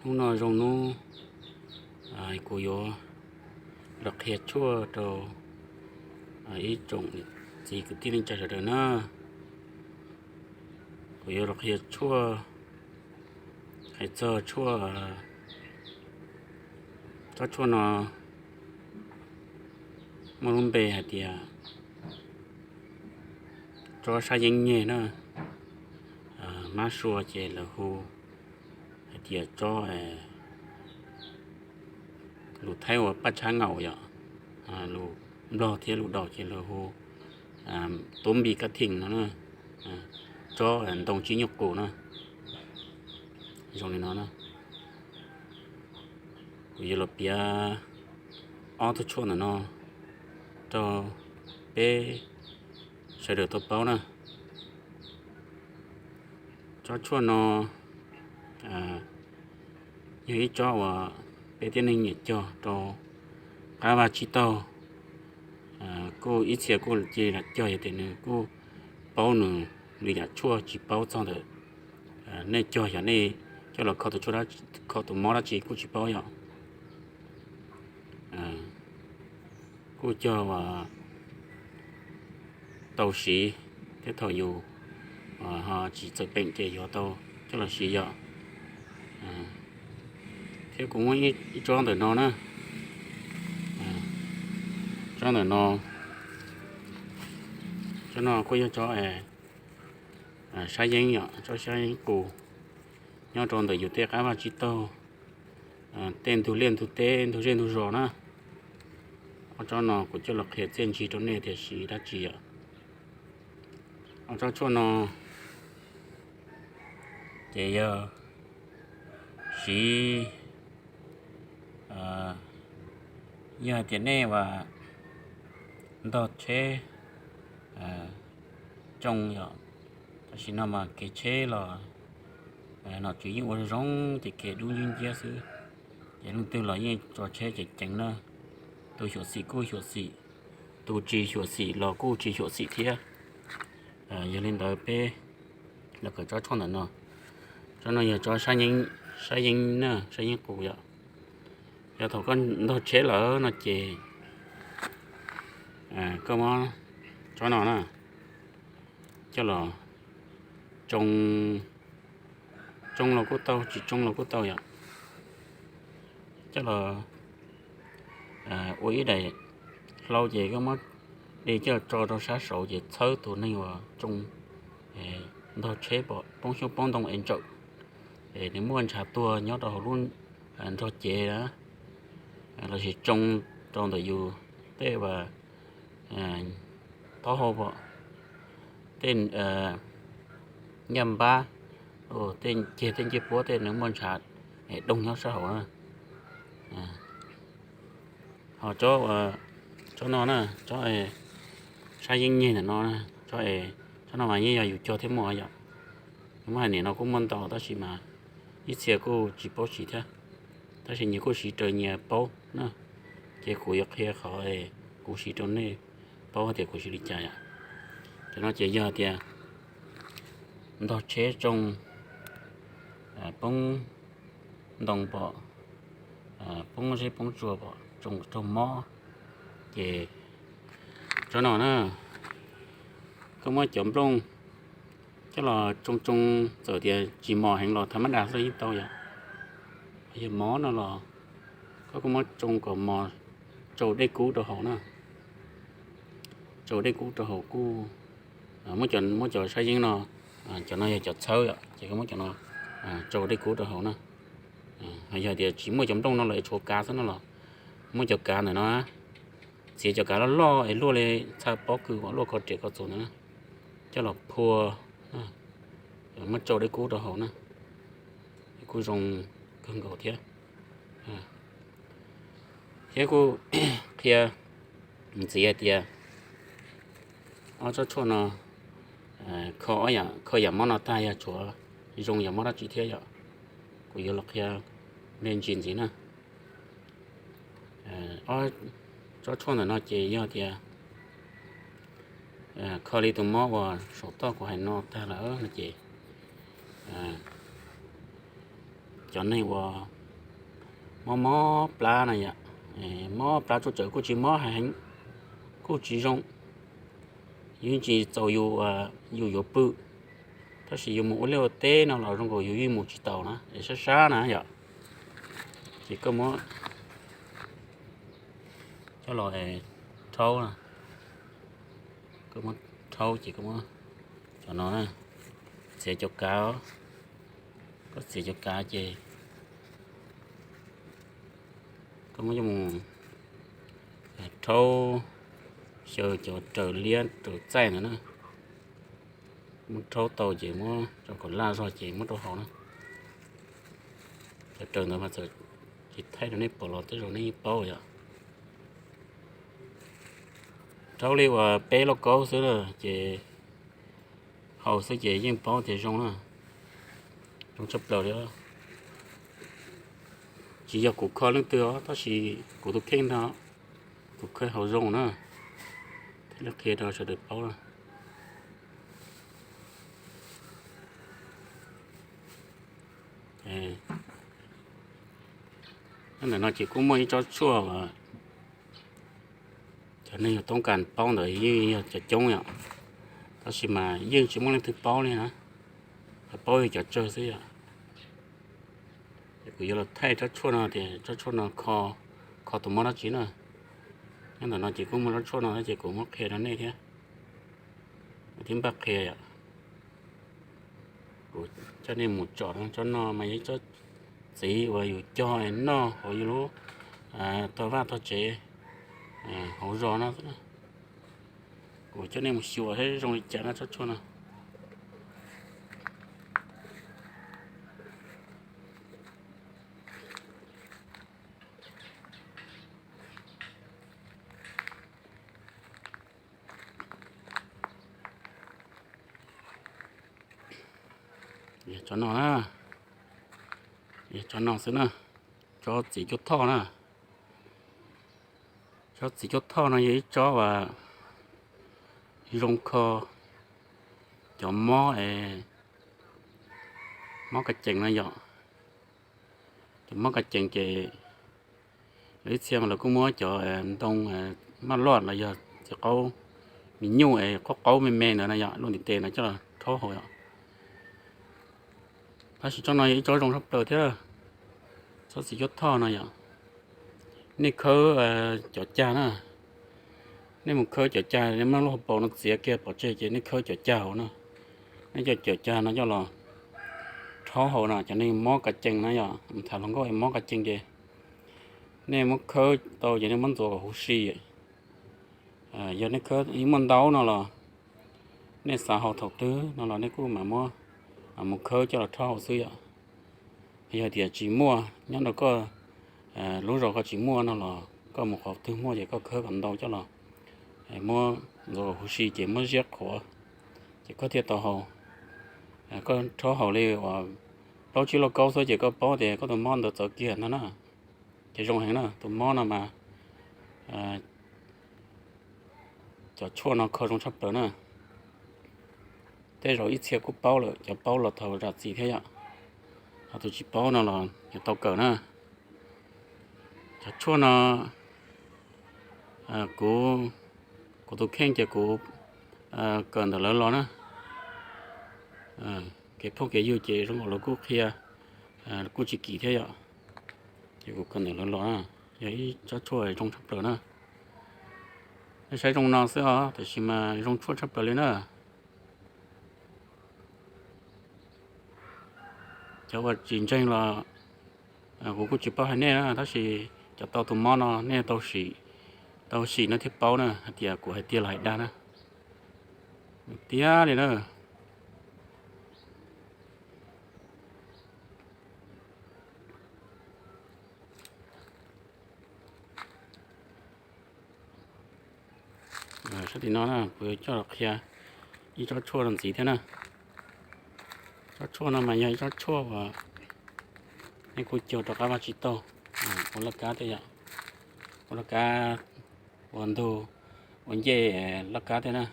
Hnub no zoo hnub, kuv yuav los qhia tshuaj rau ib tsoom txiv kwv tij neej tsa sawv daws na. Kuv yuav los qhia tshuaj, hais txog tshuaj, tsob tshuaj no muaj lub npe hais tias tsob sab yeeb nyeg na. Hmab Suav ces lawv hu hais tias tsob, lus Thaib ua paj tshab ngaum yom, lus Nplog thiab lus Daus ces lawv hu tub npis kab thim no, tsob ntoo tsib nyuj qus na. Zoo li no na, kuv yuav los piav ob tug tshuaj ntawm no rau peb sawv daws tau paub na. Tsob tshuaj no yog ib tsob uas peb tib neeg nyiam cog rau qab vaj tsib taug. Kuj ib txhia kuj cia li lam cog yog tias nws kuj paub nws li yam tshuaj tsis paub txog ntawm nej cog yog nej coj los kho tus tshuaj, kho tus mob dab tsi kuj tsis paub yom. Kuj cog uas tau siv thiab thaum yus ho tsis txawm peem ces yuav tau coj los siv yom. Thiab kuv muaj ib tsob ntawm no na, tsob ntawm no, tsob no kuj yog tsob sab yeeb yom, tsob sab yeeb qus nyob rau ntawm yus tej qab vaj tsib taug, tej ntug liaj ntug teb ntug zej ntug zos na. Ob tsob no kuv coj los qhia txiaj ntsig rau nej tias siv dab tsi yom. Ob tsob tshuaj no ces yog siv, yog hais tias nej uas ntog tsheb tsoo yom, tam sim no mas kev tsheb los nom tswv yeej ua zoo ces kev dub nciab nciab xwb, ces leej twg los yeej tso tsheb ceev ceev na. Tus xyuam xim kuj xyuam xim, tus tsis xyuam xim los kuj tsis xyuam xim thiab. Yog li ntawd peb los kawm tsob tshuaj ntawm no. Tsob no yog tsob sab yeeb na, sab yeeb qus yom. Yog thaum koj ntog tsheb lawm no ces koj muab tsob no na coj los tsoo, tsoo los kuj tau, tsis tsoo los kuj tau yom. Coj los ua ib daim hlau ces koj muab de coj tso rau sab saud ces txhawb tus neeg uas tsoo ntog tsheb pom poob xyoob poob ntoo es ntsawm, es nws muaj ntshav tuag nyob rau hauv lub nrog cev lossis tsoo rau ntawm yus tej uas taub hau pom, tej ncaj npab, tej ceg tej ncej puab tej nws muaj ntshav es doog nyob sab hauv na. Ho tsob, tsob no na, tsob sab yeeb nyeg ntawm no, tsob, tsob no mas yeej yog yus cog thiab muaj yom. Muab hais nim no kuj muaj ntau tab sis mas ib txhia kuj tsis paub siv thiab, tab sis nyias kuj siv raws nyias paub na. Ces kuv yuav qhia qhov kuv siv rau nej paub tias kuv siv li cas yom. Cov no ces yog tias ntog tsheb tsoo poob ntoo pom, poob zeb poob tsua pom, tsoo raug mob, ces tsob no na, koj muab cov nplooj coj los tsoo tsoo, txawm tias tsis mos heev los thav mab das xwb yeej tau yom. Yog mos no los koj kuj muab tsoo kom mos, tsau dej kub rau hauv na. Tsau dej kub rau hauv kuj, muab cov sab yeeb no, cov no yog cov txhawb yom, ces koj muab cov no tsau dej kub rau hauv na. Yog tias tsis muaj cov nplooj no los es tshuav kav xwb no los muab cov kav ntawm no, txiav cov kav loj loj es luaj li txha pob kws uas luaj ko riam ko txuas ntawd na, coj los phua, muab tsau dej kub rau hauv na, kuj zoo kawg nkaus thiab. Thiab kuj qhia ntxiv hais tias ob tsob tshuaj no kho, kho yam mob no tag yog tshuav zoo yam mob dab tsi thiab yom. Kuv yuav los qhia me ntsis ntxiv na. Ob tsob tshuaj ntawm no ces yog tias kho li tus mob uas saum toj kuv hais no tag lawm no ces cov neeg uas mob mob plab na yom, mob plab tsuj tsaws kuj tsis mob heev, kuj tsis zoo, yeej tsis txaus yus, yus yuav pw, tab sis yus mus ua liaj ua teb no los zoo nkaus yus yeej mus tsis taus na, es sab sab na yom. Ces koj muab coj los rhaub, koj muab rhaub ces koj muab cov no na, txiav cov kav, koj txiav cov kav ces koj muab coj mus rhaub xyaw cov raws liab raws txaij ntawd na. Muab rhaub tau ces muab rau kom laj zog ces muab rau hauv na. Cov raws ntawd mas txawm tsis thaij rau nej pom los tej zaum nej yeej paub yom. Rhaub li uas peb lauj kaub xwb na, ces haus xwb ces yeej paub tias zoo na, zoo tshaj plaws li. Tsis yog kuv kho leej twg os, tab sis kuv tus kheej ntag, kuv kho haus zoo na, thiaj li qhia rau sawv daws paub na. Nyob ntawm no ces kuj muaj ib tsob tshuaj uas cov neeg yog toob kas paub ntawd yeej yog cov coob yom, tab sis mas yeej tsis muaj leej twg paub li na, paub yog cov tsawg xwb yom. Ces kuv yuav los thaij tsob tshuaj no tias tsob tshuaj no kho, kho tus mob dab tsi na. Nyob ntawm no ces kuj muaj tsob tshuaj no ces kuv muab qhia rau nej thiab, thiab npaj qhia yom. Kuv coj nej mus tsom tsob no mas yog ib tsob txiv uas yus cog noj hauv yus lub tog vaj tog tsev, hauv zos no xwb. Kuv coj nej mus xyuas saib zoo li cas na tsob tshuaj no. Yog tsob no na, yog tsob no xwb na, tsob txiv cuab thoj na. Tsob txiv cuab thoj no yog ib tsob uas zoo kho cov mob, mob ka cees no yom. Cov mob ka cees ces lawv ib txhia mas lawv kuj muab cov ntoo maj luaj los yog txiv qaub me nyuj es qaub qaub me me ntawd na yom, luaj ntiv tes no coj los rhaub haus yom. Tab sis tsob no yog ib tsob zoo tshaj plaws thiab, tsob txiv cuab thoj no yom. Nej khawb cov cag na, nej mus khawb cov cag, nej muab lub hauv paus no txiav kiag pov tseg ces nej khawb cov cag hauv na. Nej coj cov cag no coj los rhaub haus no, cov neeg mob ka cees na yom, tham hluas nkauj mob ka cees ces nej muab khawb tau ces nej muab ntxuav kom huv si. Yog nej khawb ib muaj ntaub no los nej xav haus thaum twg no los nej kuj mam muab mus khawb coj los rhaub haus xwb yom. Yog tias tsis muaj, nyob rau koj lub zos koj tsis muaj no los koj mus qhov twg muaj ces koj khawb kom ntau coj los muab ntxuav kom huv si ces muab ziab qhuav ces koj thiaj tau haus. Koj rhaub haus li uas plaub tsib lauj kaub xwb ces koj paub tias koj tus mob ntawd txawv kiag ntag na. Ces zoo heev na, tus mob no mas cov tshuaj no kho zoo tshaj plaws na. Tej zaum ib txhia kuj paub lawm, cov paub los thaum zam txim thiab yom. Ho tus tsis paub no los yuav tau kawm na. Cov tshuaj no kuv, kuv tus kheej ces kuv kawm ntawm lawv los na. Kev phooj kev ywg ces zoo nkaus lawv kuj qhia kuj tsis kim thiab yom. Ces kuv kawm ntawm lawv los na, yog ib tsob tshuaj zoo tshaj plaws na. Nej saib zoo no xwb os, tab sis mas zoo tshuaj tshaj plaws li na. Cov uas tsis ntseeg los kuv kuj tsis paub hais nej na, tab sis cov tau tus mob no nej tau sim, tau sim no thiaj paub na hais tias kuv hais tiag los hais dag na. Tiag li na. Sab tim no na kuv coj los qhia ib tsob tshuaj rau ntxiv thiab na. Tsob tshuaj no mas yog ib tsob tshuaj uas nej kuj cog rov qab vaj tsis tau, ua laj kab thiab yom, ua laj kab, ua ntug, ua ncej laj kab thiab na.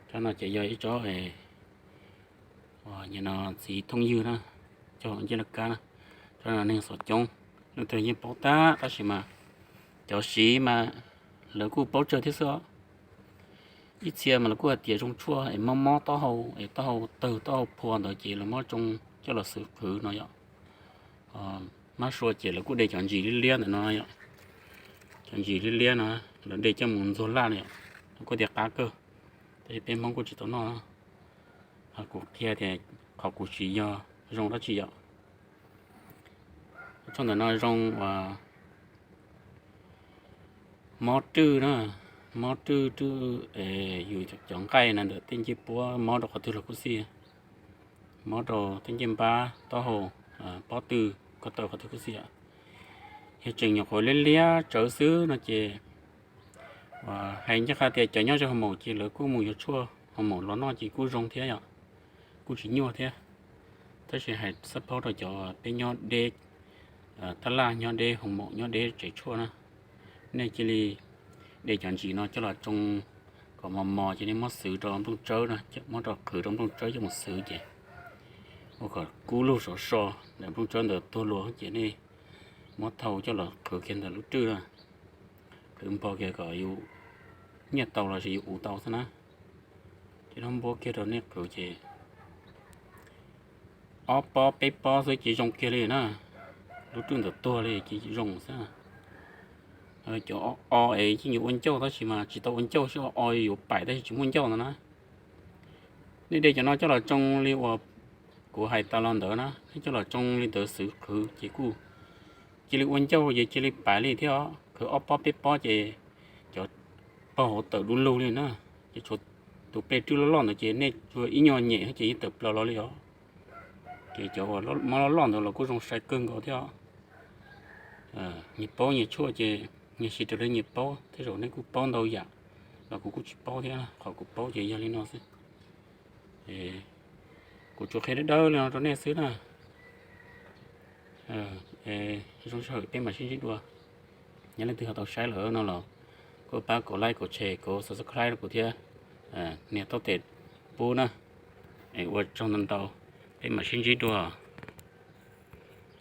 Tsob no ces yog ib tsob uas nim no txiv thooj ywg na, Ncej laj kab na, neeg xov coob, leej twg yeej paub tag, tab sis mas cov siv mas lawv kuj paub tsawg thiab xwb os. Ib txhia mas lawv kuj hais tias zoo tshuaj es mob mob taub hau es taub hau tawg taub hau phua ntawd ces lawv muab tsoo coj los xwv qhwv no yom. Mab sua ces lawv kuj de cov ntsis liab liab ntawm no yom. Cov ntsis liab liab no lawv de coj mus ntxuag laj no yom, lawv kuj tias qab kawg, tab sis peb Hmoob kuj tsis tau noj. Kuv qhia tias qhov kuv siv yog zoo dab tsi yom. Tshuaj ntawm no zoo uas mob rwj na, mob rwj, rwj es yus cov nqaij na ntawm tej ncej puab mob rau qhov twg los kuj xij, mob rau tej ncej npab, taub hau, pob tw, ko taw, qhov twg kuj xij. Yog tseem nyuam qhuav liab liab tsawv xwb no ces hais ncaj qha tias cov nyob ze hoo maum ces lawv kuj mus yuav tshuaj hoo maum los noj ces kuj zoo thiab yom, kuj tsis nyuaj thiab. Tab sis hais xab phaub rau cov peb nyob deb tab laj, nyob deb hoo maum, nyob deb tsev tshuaj na, nej cia li de cov ntsis no coj los tsoo kom mos mos ces nej muab xwv rau nplooj tsawb na, muab rau qhwv rau nplooj tsawb coj mus xwv ces ua kom kub lug sov so, ntawm nplooj tsawb ntawd tuag luag ces nej muab thau coj los qhwv kiag ntawm lub rwj na, qhwv npog kiag kom yus nyiaj tau los sis yus uv tau xwb na. Ces nab npuab kiag rau nej qhwv ces ob pob peb pob xwb ces zoo kiag li na. Lub rwj ntawd tuag li ces zoo xwb. Cov o es yeej yuav ua ncauj tab sis mas tsis tau ua ncauj, sib o o yuav paim tab sis tsis muaj ncauj ntawd na. Nej de cov no coj los tsoo li uas kuv hais tas los ntawd na, nej coj los tsoo li ntawd xwv qhwv ces kuj cia li ua ncauj ces cia li paim li thiab os. Qhwv ob pob peb pob ces cov paug hauv tawm du lug li na, ces tshuav tus pej rwj loj loj ntawd ces nej tsuas ib nyuag nyem ces yeej tawm plaws los li os. Ces cov uas mob loj loj ntawd los kuj zoo sai kawg nkaus thiab os. Nyias paub nyias tshuaj ces nyias siv raws li nyias paub, tej zaum nej kuj paub ntau yam los kuv kuj tsis paub thiab, qhov kuv paub ces yog li no xwb. Kuv tsuas qhia dawb dawb li no rau nej xwb na. Zoo sij hawm peb mam sib ntsib dua. Yog leej twg ho tau saib lawm no los kuj pab kom like, kom share, kom subscribe rau kuv thiab. Nias taub tes pub na. Ua tsaug ntau ntau, peb mam sib ntsib dua.